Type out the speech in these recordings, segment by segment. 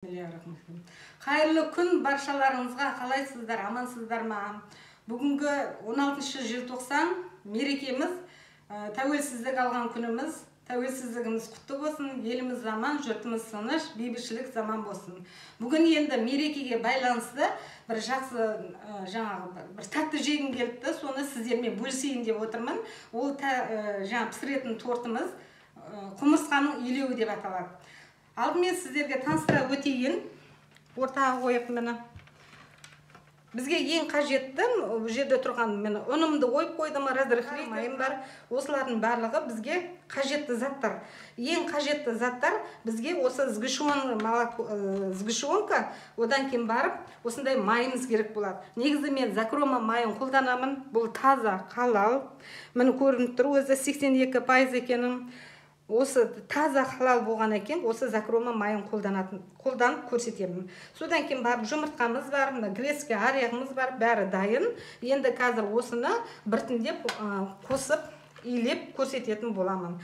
Қайырлы күн баршаларыңызға, қалайсыздар, амансыздар ма? Бүгінгі 16 желтоқсан мерекеміз, тәуелсіздік алған күніміз. Тәуелсіздігіміз құтты болсын, еліміз аман, жұртымыз тыныш, бейбітшілік заман болсын. Бүгін енді мерекеге байланысты бір жақсы жаңағы бір тәтті жегім келіпті, соны сіздермен бөлісейін деп отырмын. Ол жаңа пісіретін тортымыз құмырсқаның илеуі деп аталады. Алдымен сіздерге таныстыра өтейін. Ортаға қойып мені. Бізге ең қажетті бұл жерде тұрған мені ұнымды қойып қойдым, разрыхлитель майым бар. Осылардың барлығы бізге қажетті заттар. Ең қажетті заттар бізге осы сгущенка, одан кейін барып осындай майымыз керек болады. Негізі мен закрома майын қолданамын. Бұл таза, халал. Міне көрініп тұр өзі 82% екенін. Осы таза халал болған екен, осы закрома майын қолданып көрсетемін. Содан кейін барып жұмыртқамыз бар, мына грецкий орехымыз бар, бәрі дайын. Енді қазір осыны біртіндеп қосып, илеп көрсететін боламын.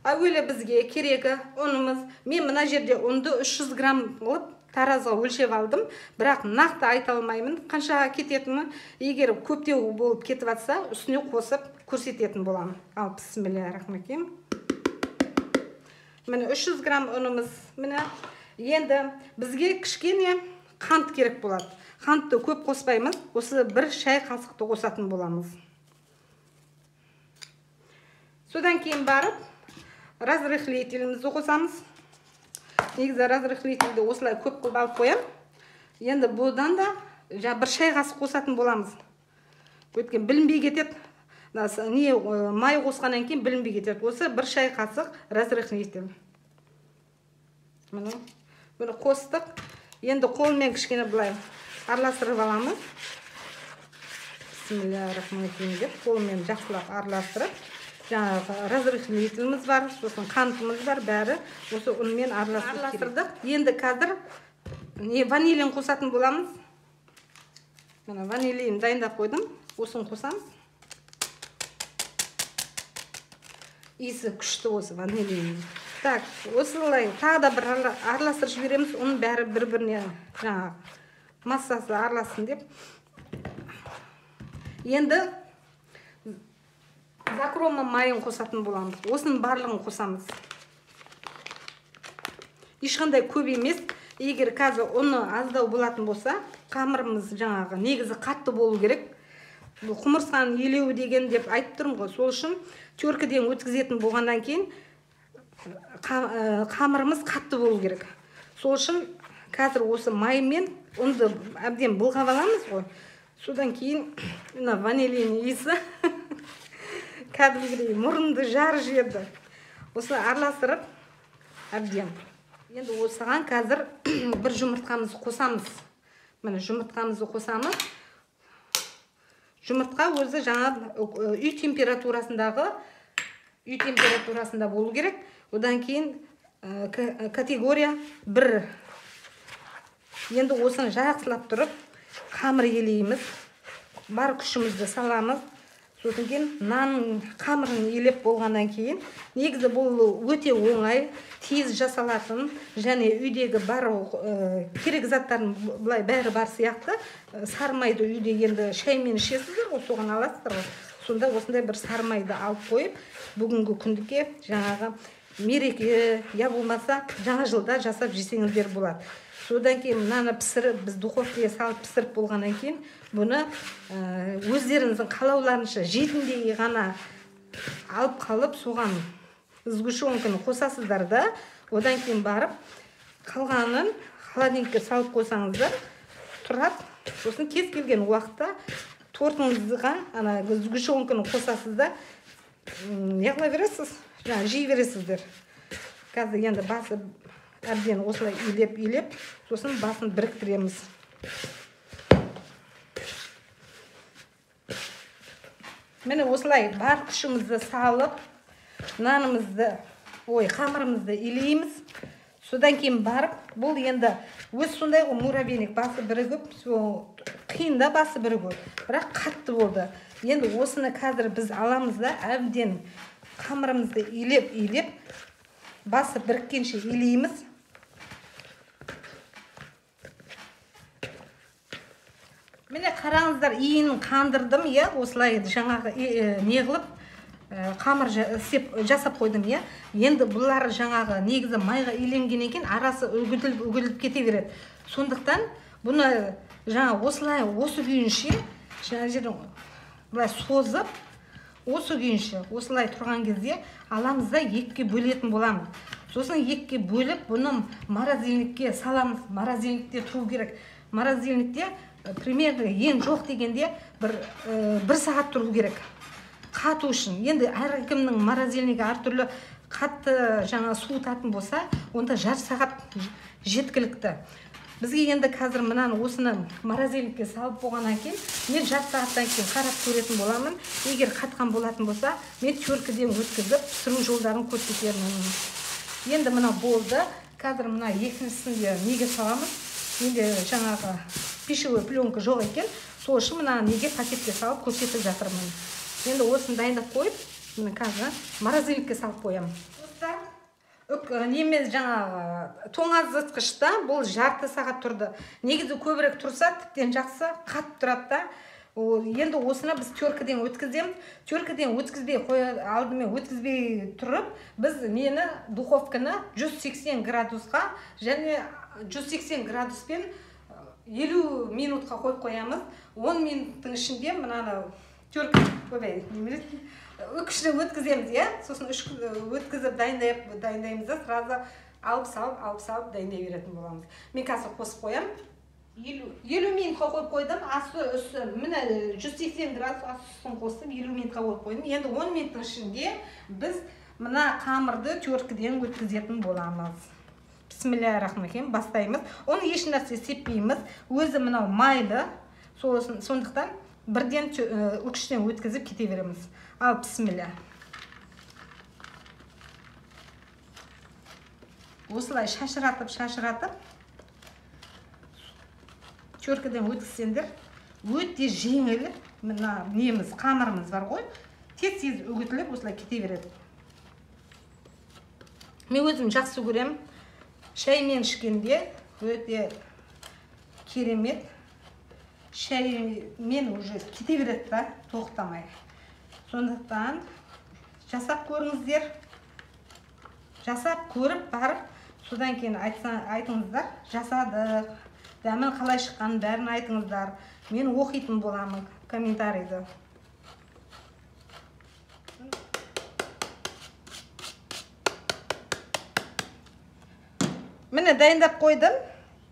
Әуелі бізге керегі ұнымыз. Мен мына жерде ұнды 300 грамм қылып таразға өлшеп алдым, бірақ нақты айта алмаймын қанша кететіні. Егер көптеу болып кетіп жатса, үстіне қосып көрсететін боламын. Ал бисмиллахиррахманиррахим. Міне 300 грамм ұнымыз. Міне енді бізге кішкене қант керек болады. Қантты көп қоспаймыз, осы бір шай қасықты қосатын боламыз. Содан кейін барып разрыхлителімізді қосамыз. Негізі разрыхлительді осылай көп қылып алып қоямын. Енді бұдан да бір шай қасық қосатын боламыз. Өйткені білінбей кетеді. Не май қосқаннан кейін білінбей кетеді. Осы бір шай қасық разрыхлитель. Міне, бұны қостық. Енді қолмен кішкене былай араластырып аламыз. Бисмиллахиррахманиррахим деп қолмен жақсылап араластырып, жаңағы разрыхлителіміз бар, сосын қантымыз бар, бәрі осы ұнмен араластырдық. Енді қазір не ванилин қосатын боламыз. Міне ванилин дайындап қойдым. Осыны қосамыз. Иісі күшті осы ванилин. Так, осылай тағы да бір араластырып жібереміз. Оның бәрі бір-біріне жаңағы массасы аралассын деп. Енді закрома майын қосатын боламыз. Осының барлығын қосамыз. Ешқандай көп емес. Егер қазір ұны аздау болатын болса, қамырымыз жаңағы негізі қатты болу керек. Бұл құмырсқаның елеуі деген деп айтып тұрмын ғой. Сол үшін теркіден өткізетін болғаннан кейін қамырымыз қатты болу керек. Сол үшін қазір осы маймен ұнды әбден былғап аламыз ғой. Содан кейін мына ванилин иісі кәдімгідей мұрынды жарып жіберді. Осыны араластырып әбден. Енді осыған қазір бір жұмыртқамызды қосамыз. Міне жұмыртқамызды қосамыз. Жұмыртқа өзі жаңа үй температурасында болу керек. Одан кейін категория 1. Енді осыны жақсылап тұрып қамыр елейміз. Бар күшімізді саламыз. Содан кейін нанның қамырын елеп болғаннан кейін, негізі бұл өте оңай, тез жасалатын және үйдегі бар керек заттардың былай бәрі бар сияқты. Сары майды үйде енді шаймен ішесіздер ғой, соған аласыздар ғой. Сонда осындай бір сары майды алып қойып, бүгінгі күндікке жаңағы мереке, я болмаса жаңа жылда жасап жесеңіздер болады. Содан кейін мынаны пісіріп, біз духовкаға салып пісіріп болғаннан кейін бұны өздеріңіздің қалауларынша жетіндей ғана алып қалып, соған сгущенканы қосасыздар да, одан кейін барып қалғанын холодильникке салып қойсаңыздар тұрады. Сосын кез келген уақытта тортыңызға ана сгущенканы қосасыз да, не қыла бересіз, жаңа жей бересіздер. Қазір енді басы әбден осылай илеп-илеп, сосын басын біріктіреміз. Міне осылай бар күшімізді салып, нанымызды, ой, қамырымызды илейміз. Содан кейін барып, бұл енді өз сондай ғой муравейник, басы бірігіп, қиын да басы бірігу, бірақ қатты болды. Енді осыны қазір біз аламыз да, әбден қамырымызды илеп-илеп, басы біріккенше илейміз. Міне қараңыздар, иінін қандырдым, иә, осылай жаңағы не қылып қамыр істеп жасап қойдым, иә. Енді бұлар жаңағы негізі майға иленген екен, арасы үгітіліп кете береді. Сондықтан бұны жаңа осылай осы күйінше жаңа жерден былай созып, осы күйінше осылай тұрған кезде аламыз да екіге бөлетін боламыз. Сосын екіге бөліп бұны морозильникке саламыз. Морозильникте тұру керек. Морозильникте примерно ең жоқ дегенде бір сағат тұру керек қату үшін. Енді әркімнің морозильнигі әртүрлі, қатты жаңа суытатын болса, онда жарты сағат жеткілікті. Бізге енді қазір мынаны осыны морозильникке салып болғаннан кейін мен жарты сағаттан кейін қарап көретін боламын. Егер қатқан болатын болса, мен теркіден өткізіп пісіру жолдарын көрсетемін. Енді мына болды. Қазір мына екіншісін де неге саламыз? Менде жаңағы пищевой пленка жоқ екен, сол үшін мына неге пакетке салып көрсетіп жатырмын. Енді осыны дайындап қойып, міне қазір морозильникке салып қоямын. Достар, неме жаңағы тоңазытқышта бұл жарты сағат тұрды. Негізі көбірек тұрса тіптен жақсы, қатып тұрады да. Енді осыны біз теркіден өткіземіз. Теркіден өткізбей қоя, алдымен өткізбей тұрып, біз нені духовканы 180 градусқа және 180 градуспен 50 минутқа қойып қоямыз. 10 минуттың ішінде мынаны теркі, ойбай, үкішті өткіземіз, иә? Сосын үш өткізіп дайындаймыз да, сразу алып салып, алып салып дайындай беретін боламыз. Мен қазір қосып қоямын. 50 минутқа қойып қойдым. Асты үсті, міне 180 градус асты үстін қостым, 50 минутқа қойып қойдым. Енді 10 минуттың ішінде біз мына қамырды теркіден өткізетін боламыз. Бисмиллахиррахманиррахим, бастаймыз. Оны еш нәрсе сеппейміз. Өзі мынау майлы, сондықтан бірден үкіштен өткізіп кете береміз. Ал бисмилля. Осылай шашыратып, шашыратып теркіден өткізсеңдер өте жеңіл. Мына неміз, қамырымыз бар ғой, тез-тез үгітіліп осылай кете береді. Мен өзім жақсы көремін. Шаймен ішкенде өте керемет. Шаймен уже кете береді да, тоқтамай. Сондықтан жасап көріңіздер. Жасап көріп барып, содан кейін айтыңыздар, жасадық, дәмін қалай шыққанын бәрін айтыңыздар. Мен оқитын боламын комментарийді. Міне дайындап қойдым.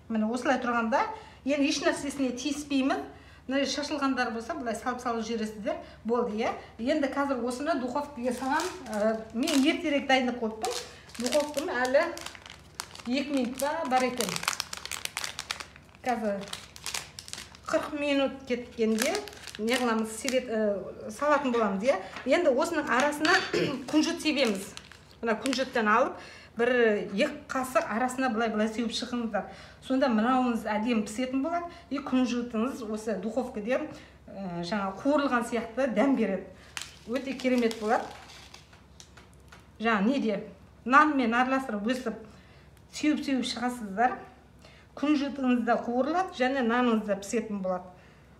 Міне осылай тұрғанда енді еш нәрсесіне тиіспеймін. Мына шашылғандар болса, былай салып-салып жібересіздер. Болды, иә. Енді қазір осыны духовкаға саламын. Мен ертерек дайындап қойыппын. Духовкам әлі 2 минутта бар екен. Қазір 40 минут кеткенде не қыламыз, салатын боламыз, иә. Енді осының арасына күнжіт себеміз. Мына күнжіттен алып бір 2 қасық арасына былай-былай сеуіп шығыңыздар. Сонда мынауыңыз әдемі пісетін болады. И күнжітіңіз осы духовкаде жаңа қуырылған сияқты дәм береді. Өте керемет болады. Жаңа неде нанмен араластырып өсіп сеуіп-сеуіп шығасыздар. Күнжітіңіз де қуырылады және наныңыз да пісетін болады.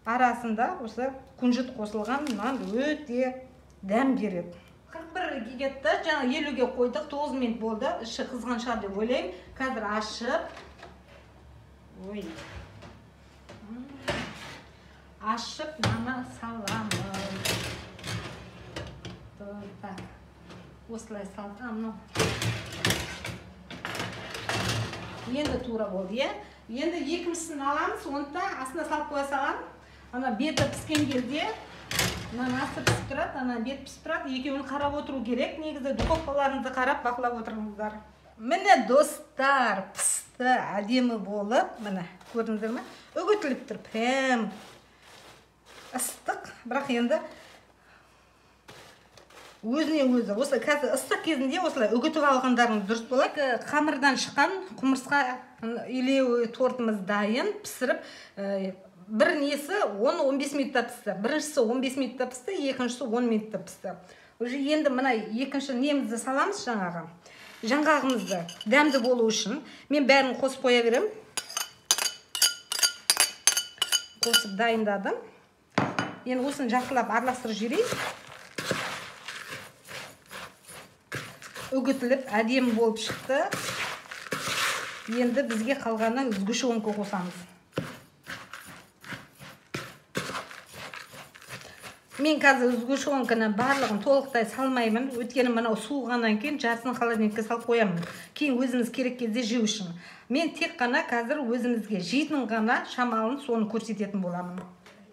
Арасында осы күнжіт қосылған нан өте дәм береді. 41 кетті, жаңа 50-ге қойдық, 9 минут болды. Іші қызған шығар деп ойлаймын. Қазір ашып, ой, ашып мынаны саламыз. Так, осылай салдым. Мынау енді тура болды, иә. Енді екіншісін аламыз, оны да астына салып қоя саламын. Ана беті піскен кезде мынаның асты пісіп тұрады, ана бет пісіп тұрады. Екеуін қарап отыру керек. Негізі духовкаларыңызды қарап бақылап отырыңыздар. Міне достар, пісті, әдемі болып, міне көрдіңіздер ме? Үгітіліп тұр, прям ыстық, бірақ енді өзіне өзі. Осы қазір ыстық кезінде осылай үгітіп алғандарыңыз дұрыс болады. Қамырдан шыққан құмырсқа илеу тортымыз дайын. Пісіріп, бір несі 10-15 минутта пісті. Біріншісі 15 минутта пісті, екіншісі 10 минутта пісті. Уже енді мына екінші немізді саламыз жаңағы. Жаңғағымызды дәмді болу үшін мен бәрін қосып қоя беремін. қосып дайындадым. Енді осыны жақсылап араластырып жіберейін. Үгітіліп әдемі болып шықты. Енді бізге қалғаны сгущенка қосамыз. Мен қазір сгущенканы барлығын толықтай салмаймын, өйткені мынау суығаннан кейін жартысын холодильникке салып қоямын. Кейін өзіміз керек кезде жеу үшін. Мен тек қана қазір өзімізге жейтін ғана шамалын соны көрсететін боламын.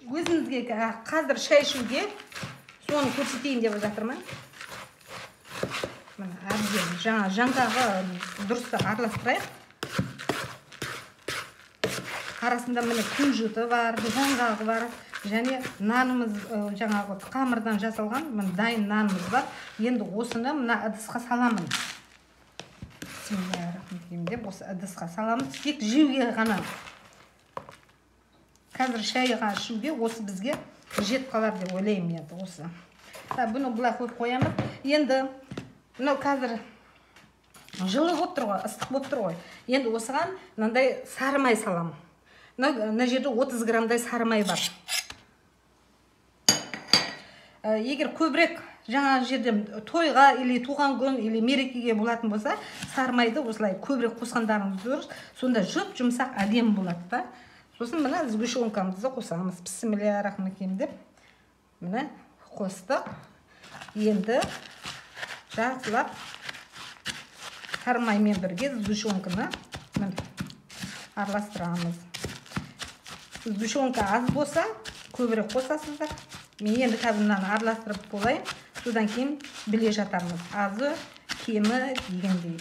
Өзімізге қазір шай ішуге соны көрсетейін деп жатырмын. Міне әбден жаңа жаңғағы дұрыстап араластырайық. Арасында міне күнжіті бар, жаңғағы бар, және нанымыз жаңағы қамырдан жасалған міне дайын нанымыз бар. Енді осыны мына ыдысқа саламын. Бисмиллахиррахманиррахим деп осы ыдысқа саламыз. Тек жеуге ғана. Қазір шайға ішуге осы бізге жетіп қалар деп ойлаймын енді осы. Бұны былай қойып қоямыз. Енді мынау қазір жылы болып тұр ғой, ыстық болып тұр ғой. Енді осыған мынандай сары май саламын. Мына жерде 30 граммдай сары май бар. Егер көбірек жаңа жерде тойға или туған күн или мерекеге болатын болса, сары майды осылай көбірек қосқандарыңыз дұрыс. Сонда жұп-жұмсақ әдемі болады да. Сосын мына сгущенкамызды қосамыз. Бисмиллахиррахманиррахим деп міне қостық. Енді жақсылап сары маймен бірге сгущенканы міне араластырамыз. Сгущенка аз болса, көбірек қосасыздар. Мен енді қазір мынаны араластырып болайын. Содан кейін біле жатармыз. Азы, кемі дегендей.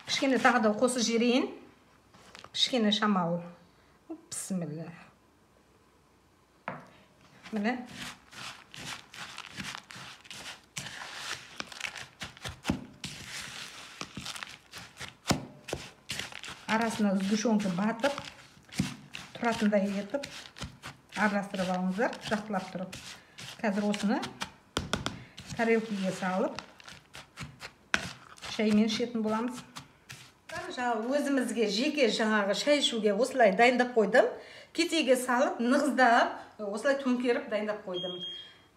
Кішкене тағы да қосып жіберейін. Кішкене шамалы. Бісміллә. Міне. Арасына сгущенка батып тұратындай етіп араластырып алыңыздар, жақсылап тұрып. Қазір осыны тарелкаға салып шаймен ішетін боламыз. Жаңа өзімізге жеке жаңағы шай ішуге осылай дайындап қойдым. Кетеге салып, нығыздап, осылай төңкеріп дайындап қойдым.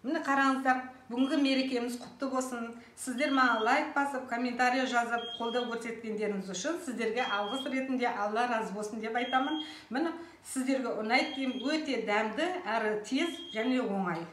Міне қараңыздар, бүгінгі мерекеміз құтты болсын. Сіздер маған лайк басып, комментарий жазып, қолдау көрсеткендеріңіз үшін сіздерге алғыс ретінде Алла разы болсын деп айтамын. Міне сіздерге ұнайды деймін, өте дәмді, әрі тез және оңай.